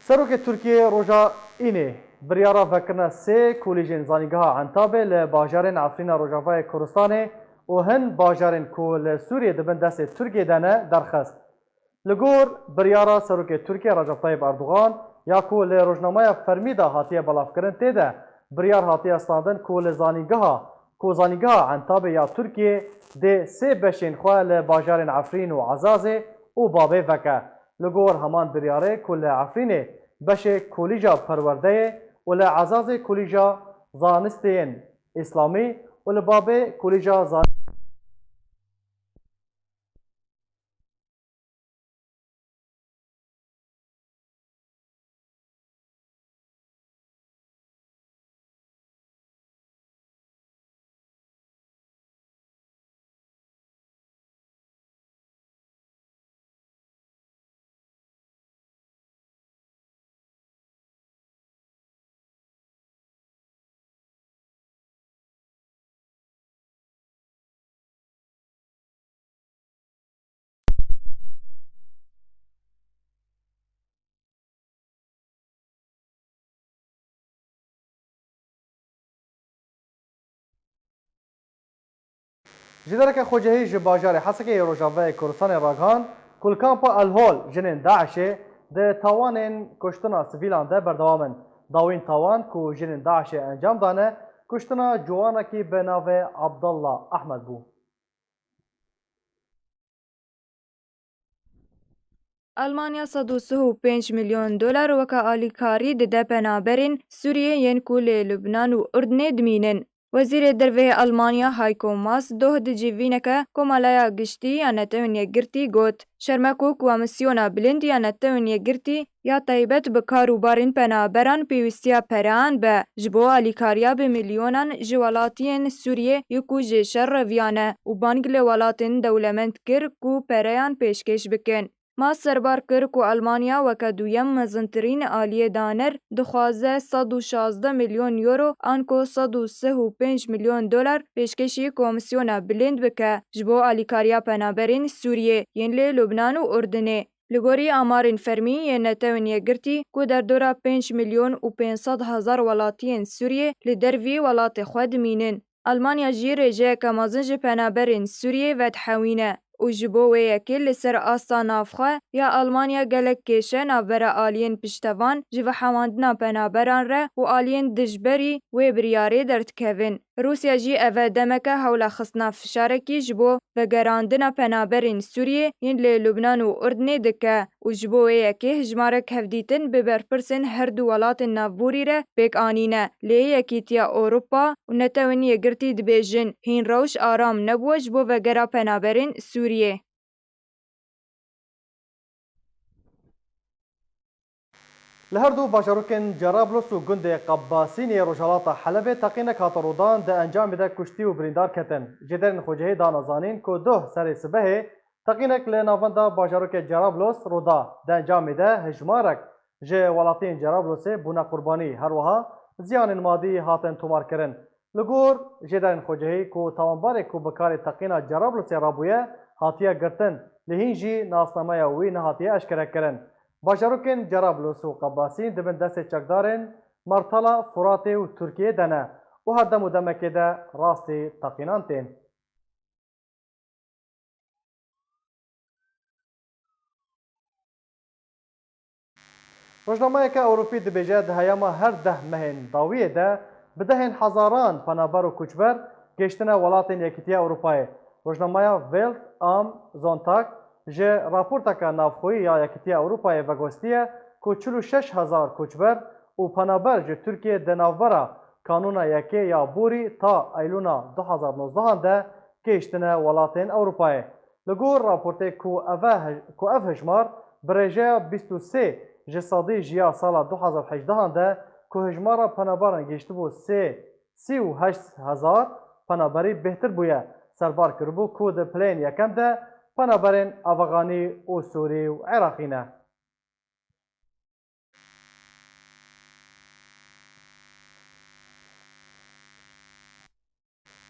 Serokê Tirkiyê roja Înê biryara vekirina sê kolîjên Zanîngeha Entabê li bajarên Efrîna Rojavayê Kurdistanê û hin bajarên ku li Sûriyê di bin destê Tirkiyê de ne derxist. Li gor biryara Serokê Tirkiyê Recep Tayyip Erdogan ya ku li rojnameya fermî de hatiye belavkirin tê de biryar hatiye standin ku li zanîngeha ku Zanîngeha Entabê ya Tirkiyê dê sê beşên xwe li bajarên Efrîn û Ezazê û Babê veke. Li gor heman biryarê ku li Efrînê beşê Kolîja Perwerdeyê û li Ezazê Kolîja Zanistên Îslamî û li Babê Kolîja Zan- Jêdereke xwecihî ji bajarê Hesekê yê Rojavayê Kurdistanê ragihand ku li kampa El Hol jinên DAIŞê di tawanên kuştina sivîlan de berdewam in. Dawîn tawan ku jinên DAIŞê encam dane, kuştina ciwanekî bi navê Abdallah Ahmed bû. Almanya sed û sih û pênc milyon dolar weke alîkarî dide penaberên Sûriyê yên ku li Lubnan û Urdunê dimînin. Wezîrê Derve yê Almanya Heiko Maas doh di civîneke Komaleya Giştî ya Netewên Yekgirtî got, Şerm e ku Komîsyona Bilind ya Netewên Yekgirtî ya taybet bi kar û barên penaberan pêwîstiya pereyan be ji bo alîkariya bi milyonan ji welatiyên Sûriyê yê ku ji şer reviyane û bang li welatên dewlemend kir ku pereyan pêşkêş bikin. Maas serbar kir ku Almanya weke duyem mezintirîn aliyê daner dixwaze sed û şazdeh milyon euro anku sed û sih û pênc milyon dolar pêşkêşî Komîsyona Bilind bike ji bo alîkariya penaberên Sûriyê yên li Lubnan û Urdinê. Li gorî amarên fermî yên Netewên Yekgirtî ku derdora pênc milyon û pênc sed hezar welatiyên Sûriyê li dervî welatê xwe dimînin, Almanya jî rêjeyeke mezin ji penaberên Sûriyê vedihewîne û ji bo wê yekê li ser asta navxwe ya Almanya gelek kêşe navbera aliyên piştevan ji vehewandina penaberan re û aliyên dijberî wê biryarê derdikevin. Rûsya jî eve demeke hewla xistina fişarekî ji bo vegerandina penaberên Sûriyê yên li Lubnan û Urdinê dike û ji bo wê yekê hejmarek hevdîtin bi berpirsên her du welatên navborî re pêk anîne. Lê Yekîtiya Ewropa û Netewên Yekgirtî dibêjin, hîn rewş aram nebûye ji bo vegera penaberên Sûriyê. Li her du bajarokên Cerablos û gundê Qebbasînê yê rojhilata Helebê teqînek hate rûdan, di encamê de kuştî û birîndar ketin. Jêderên xwecihî dana zanîn ku duh serê sibehê teqînek li navenda bajarokê Cerablos rû da. Di encamê de hejmarek ji welatiyên Cerablosê bûne qurbanî, her wiha ziyanên madî hatin tomarkirin. Li gor jêderên xwecihî ku tawanbarê ku bi karê teqîna Cerablosê rabûye hatiye girtin, lê hîn jî nasnameya wî nehatiye eşkerekirin. Bajarokên Cerablos û Qebasîn di bin destê çekdarên Martala Furatê û Tirkiyê de ne û her dem û demekê de rastî teqînan tên. Rojnameyeke Ewropî dibêje, di heyama her deh mehên dawiyê de bi dehên hezaran penaber û koçber gihiştine welatên Yekîtiya Ewropayê. Rojnameya Welt am Sonntag ji raporteke navxweyî ya Yekîtiya Ewropayê vegostiye ku çil û şeş hezar koçber û penaber ji Tirkiyê di navbera kanûna yekê ya borî ta Eylûna du hezar nozdeh de gihiştine welatên Ewropayê. Li gor raportê ku eve hij-, ku ev hejmar bi rêjeya bîst û sê ji sedî ji ya sala du hezar hejdeh de ku hejmara penaberan gihiştibû sê, sî û heşt hezar penaberî bêhtir bûye, serbar kiribû ku di pileyên yekem de penaberên Afxanî û Sûrî û Iraqî ne.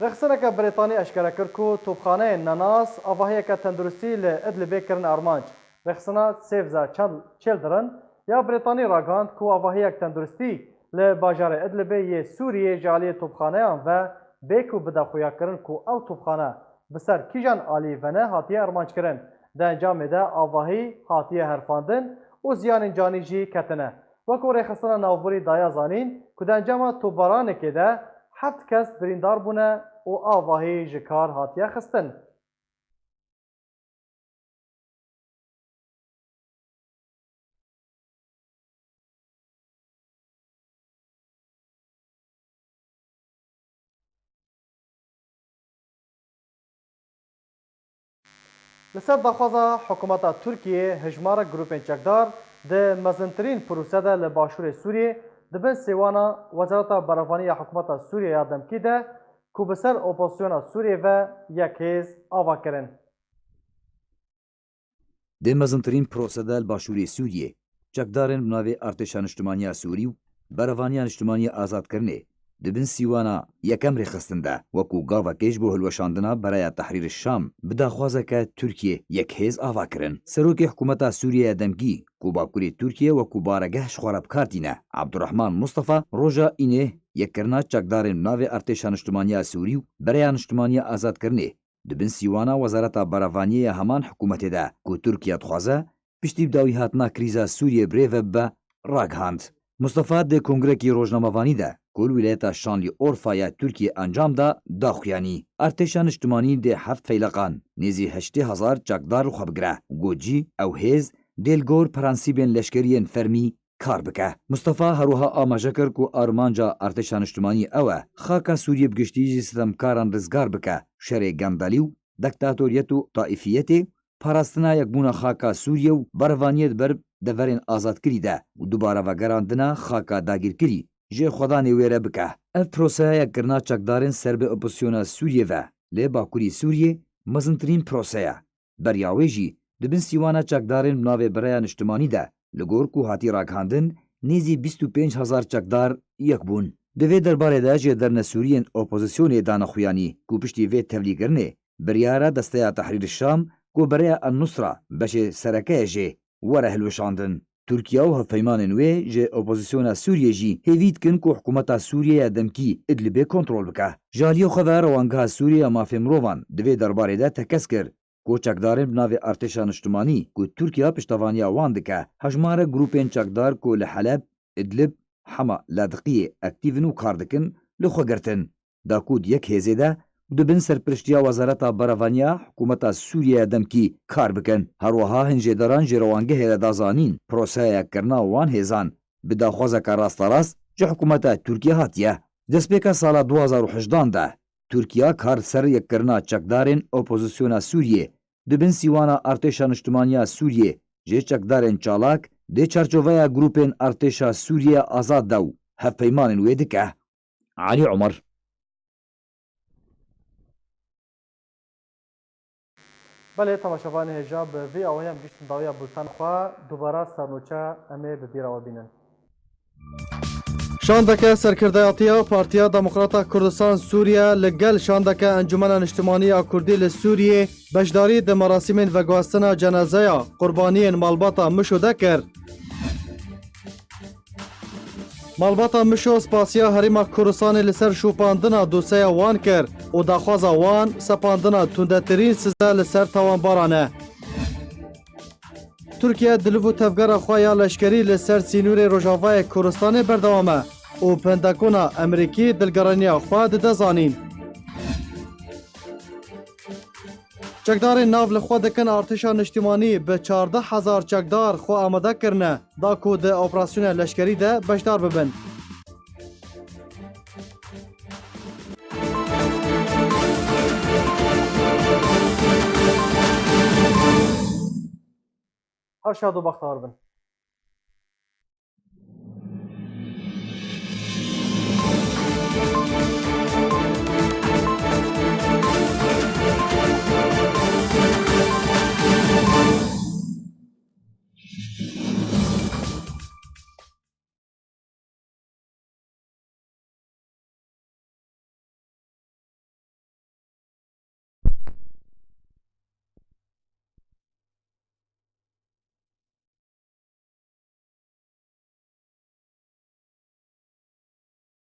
Rêxistineke Brîtanî eşkere kir ku topxaneyên nenas avahiyeke tenduristî li Idlibê kirine armanc. Rêxistina Save the Chil-, Children ya Brîtanî ragihand ku avahiyek tenduristî li bajarê Idlibê yê Sûriyê ji aliyê topxaneyan ve bê ku bide xuyakirin ku ew topxane bi ser kîjan alî ve ne hatiye armanckirin. Di encamê de avahî hatiye herfandin û ziyanên canî jî ketine. Wekî rêxistina navborî daye zanîn ku di encama topbaranekê de heft kes birîndar bûne û avahî ji kar hatiye xistin. Li ser daxwaza hikûmeta Tirkiyê, hejmarek grûpên çekdar di mezintirîn prose de li başûrê Sûriyê di bin sêwana Wezareta Berevanî ya hikûmeta Sûriye ya demkî de ku bi ser opozisyona Sûriyê ve yek hêz ava kirin. Di mezintirîn prose de li başûrê Sûriyê, çekdarên bi navê Artêşa Niştimanî ya Sûrî û Berevaniya Niştimanî ya Azadkirinê di bin sîwana yekem rêxistin de, wekû gavekê ji bo hilweşandina Bereya Tehrîr Şam bi daxwazeke Tirkiyê yek hêz ava kirin. Serokê hikûmeta Sûriye ya demkî, ku Bakurê Tirkiyê wekû baregeh ji xwe re bi kar tîne, Abdurrahman Mustafa, roja Înê yekkirina çekdarên bi navê Artêşa Niştimanî ya Sûrî û Bereya Niştimanî ya Azadkirinê di bin sîwana Wezareta Berevaniyê ya heman hikûmetê de ku Tirkiye dixwaze piştî bi dawîhatina krîza Sûriyê bi rê ve bibe, ragihand. Mustafa di kongrekî rojnamevanî de ku li wîlayeta Şanlîorfa ya Tirkiyê encam da, daxuyanî. Artêşa Niştimanî dê heft feyleqan, nêzî heştê hezar çekdar li xwe bigire. Got jî ew hêz dê li gor prensîbên leşkerî yên fermî kar bike. Mustafa herwiha amaje kir ku armanca artêşa niştimanî ew e, xaka Sûriyê bi giştî ji sitemkaran rizgar bike, şerê gendelî û diktatoriyet û taîfiyetê, parastina yekbûna xaka Sûriyê û berevaniyê di ber deverên azadkirî de û dubare vegerandina xaka dagîrkirî ji xwedanê wê re bike. Ev proseya yekkirina çekdarên ser bi opozisyona Sûriyê ve li Bakurî Sûriyê mezintirîn prose ye. Beriya wê jî di bin sîwana çekdarên bi navê Bi Raya Niştimanî de, li gor ku hatî ragihandin, nêzî bîst û pênc hezar çekdar yek bûn. Di vê derbarê de jêderine Sûriyên opozisyonê dane xuyanî ku piştî vê tevlîkirinê biryara Desteya Tehrîr Şam ku Bi Raya El Nusra beşê sereke ye jê were hilweşandin. Tirkiye û hevpeymanên wê ji opozisyona Sûriyê jî hêvî dikin ku hikûmeta Sûriyê ya demkî Idlibê kontrol bike. Ji aliyê xwe ve Rewangeha Sûriyê ya Mafê Mirovan di vê derbarê de tekez kir ku çekdarên bi navê Artêşa Niştimanî ku Tirkiye piştevaniya wan dike, hejmara grûpên çekdar ku li Heleb, Idlib, Hema, Ladiqiyê aktîv in û kar dikin, li xwe girtin. Da ku di yek hêzê de û di bin serpiriştiya Wezareta Berevaniya hikûmeta Sûriyê ya demkî kar bikin. Her wiha hin jêderan ji rewangehê re da zanîn, proseya yekkirina wan hêzan bi daxwazeke rasterast ji hikûmeta Tirkiye hatiye. Destpêka sala du hazar û hejdan de Tirkiye kar ser yekkirina çekdarên opozisyona Sûriyê di bin sîwana Artêşa Niştimaniya Sûriyê ji çekdarên çalak di çarçoveya grûpên Artêşa Sûriye Azad de û hevpeymanên wê dike. Alî Omer. Belê, temaşevanê hêja, bi vî awayî em gihîştin dawiya bultena xwe. Dubara sernûçe em ê bi bîra we bînin. Şandeke serkirdeyatiya Partiya Demokrata Kurdistan Sûriye li gel şandeke Encumena Niştimanî ya Kurdî li Sûriyê beşdarî di merasîmên veguhastina cenazeya qurbaniyên malbata Mişo de kir. Malbata Mişo spasiya Herêma Kurdistanê li ser şopandina doseya wan kir û daxwaza wan sepandina tundetirîn size li ser tawanbaran e. Tirkiye di liv û tevgera xwe ya leşkerî li ser sînorê Rojavayê Kurdistanê berdewam e û Pentagona Amerîkî dilgeraniya xwe dide zanîn. Çekdarên nav li xwe dikin artêşa niştimanî bi çardeh hezar çekdar xwe amade kirine, da ku di operasyona leşkerî de beşdar bibin. Her şad û bextewar bin.